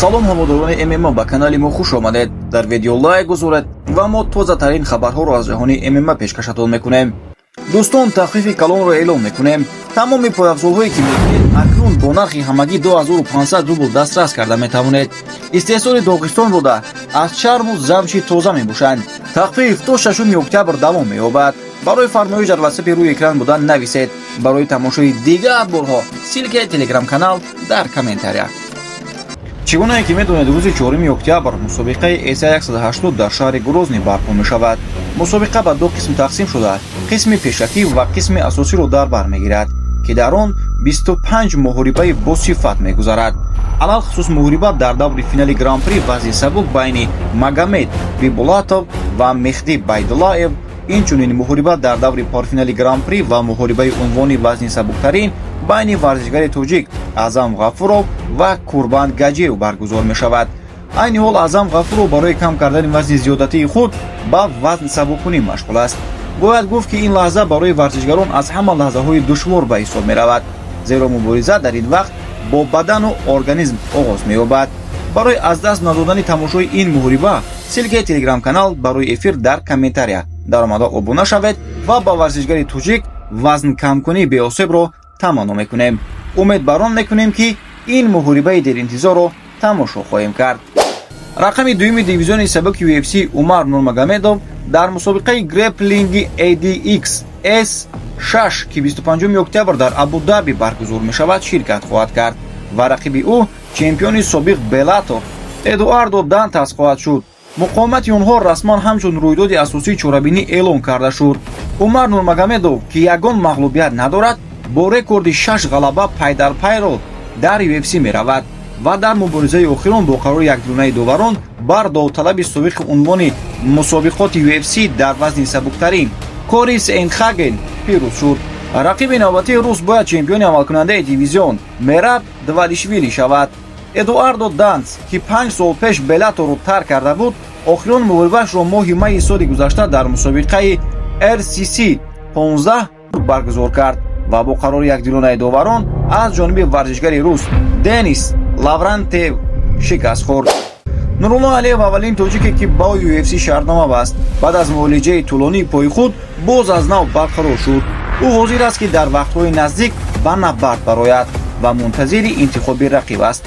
Салом, ҳаводорони ММА, ба канали мо хуш омадед. Дар видео лайк гузоред ва мо тозатарин хабарҳоро аз ҷаҳони ММА пешкашатон мекунем. Дӯстон, тахфифи калонро эълон мекунем. Тамоми пойафзолҳое, ки мебинед, акнун бо нархи ҳамагӣ 2500 рубл дастрас карда метавонед. Истеҳсоли Доғистон буда, аз чарму замши тоза мебошанд. Тахфиф то 6 октябр давом меёбад. Барои фармоиш дар ватсапи рӯи экран буда нависед. Барои тамошои дигар борҳо ссылка и телеграм-канал дар комментария. Чӣ гунае ки медонед, рӯзи 4 октябр мусобиқаи ACA 180 дар шаҳри Грозний барпо мешавад. Мусобиқа ба ду қисм тақсим шуда, қисми пешакӣ ва қисми асосиро дар бар мегирад, ки дар он 25 муҳорибаи босифат мегузарад. Алалхусус муҳориба дар даври финали гран-при вазни сабук байни Магомед Бибулатов ва Меҳдӣ Байдуллаев, инчунин муҳориба дар даври порфинали гран-при ва муҳорибаи унвони вазни сабуктарин байни варзишгари тоҷик Аъзам Ғафуров ва Курбан Гаҷиев баргузор мешавад. Айни ҳол Аъзам Ғафуров барои кам кардани вазни зиёдатии худ ба вазн сабуккунӣ машғул аст. Бояд гуфт, ки ин лаҳза барои варзишгарон аз ҳама лаҳзаҳои душвор ба ҳисоб меравад, зеро мубориза дар ин вақт бо бадану организм оғоз меёбад. Барои аз даст надодани тамошои ин муҳориба ссылка и телеграм-канал барои эфир дар комментария даромада обуна шавед ва ба варзишгари тоҷик вазнкамкунии беосебро таманно мекунем. Умед бар он мекунем, ки ин муҳорибаи деринтизорро тамошо хоҳем кард. Рақами дуюми дивизиони сабуки UFC Умар Нурмагомедов дар мусобиқаи греплинги ADX S6, ки 25 октябр дар Абу-Даби баргузор мешавад, ширкат хоҳад кард ва рақиби ӯ чемпиони собиқ Беллатор Эдуардо Дантас хоҳад шуд. Муқовимати онҳо расман ҳамчун рӯйдоди асосии чорабинӣ эълон карда шуд. Умар Нурмагомедов, ки ягон мағлубият надорад, бо рекорди шаш ғалаба пайдарпайро дар UFC меравад ва дар муборизаи охирон бо қарори якдилонаи доварон бар довталаби собиқи унвони мусобиқоти UFC дар вазни сабуктарин Кори Сендхаген пирӯз шуд. Рақиби навбатии рус бояд чемпиони амалкунандаи дивизион Мераб Двалишвили шавад. Эдуардо Дантас, ки 5 сол пеш Беллаторро тарк карда буд, охирон муҳорибаашро моҳи майи соли гузашта дар мусобиқаи RCC 15 баргузор кард ва бо қарори якдилонаи доварон аз ҷониби варзишгари рус Денис Лаврентьев шикаст хӯрд. Нурулло Алиев, аввалин тоҷике, ки ба UFC шартнома баст, баъд аз муолиҷаи тӯлонии пои худ боз аз нав барқарор шуд. Ӯ ҳозир аст, ки дар вақтҳои наздик ба набард барояд ва мунтазири интихоби рақиб аст.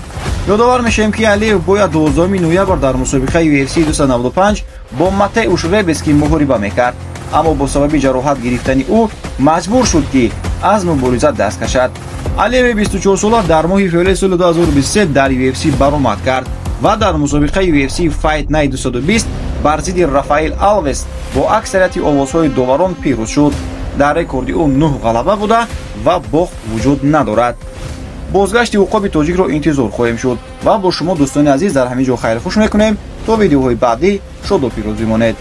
Ёдовар мешавем, ки Алиев бояд 12 ноябр дар мусобиқаи UFC 295 бо Матеуш Ребески муҳориба мекард, аммо бо сабаби ҷароҳат гирифтани ӯ маҷбур шуд, ки аз мубориза даст кашад. Алиеви 24сола дар моҳи феврали соли 2023 дар UFC баромад кард ва дар мусобиқаи UFC Fight Night 220 бар зидди Рафаэл Алвес бо аксарияти овозҳои доварон пирӯз шуд. Дар рекорди ӯ нӯҳ ғалаба буда ва бохт вуҷуд надорад. Бозгашти уқоби тоҷикро интизор хоҳем шуд ва бо шумо, дӯстони азиз, дар ҳамин ҷо хайрхуш мекунем. То видеоҳои баъдӣ шоду пирӯз бимонед.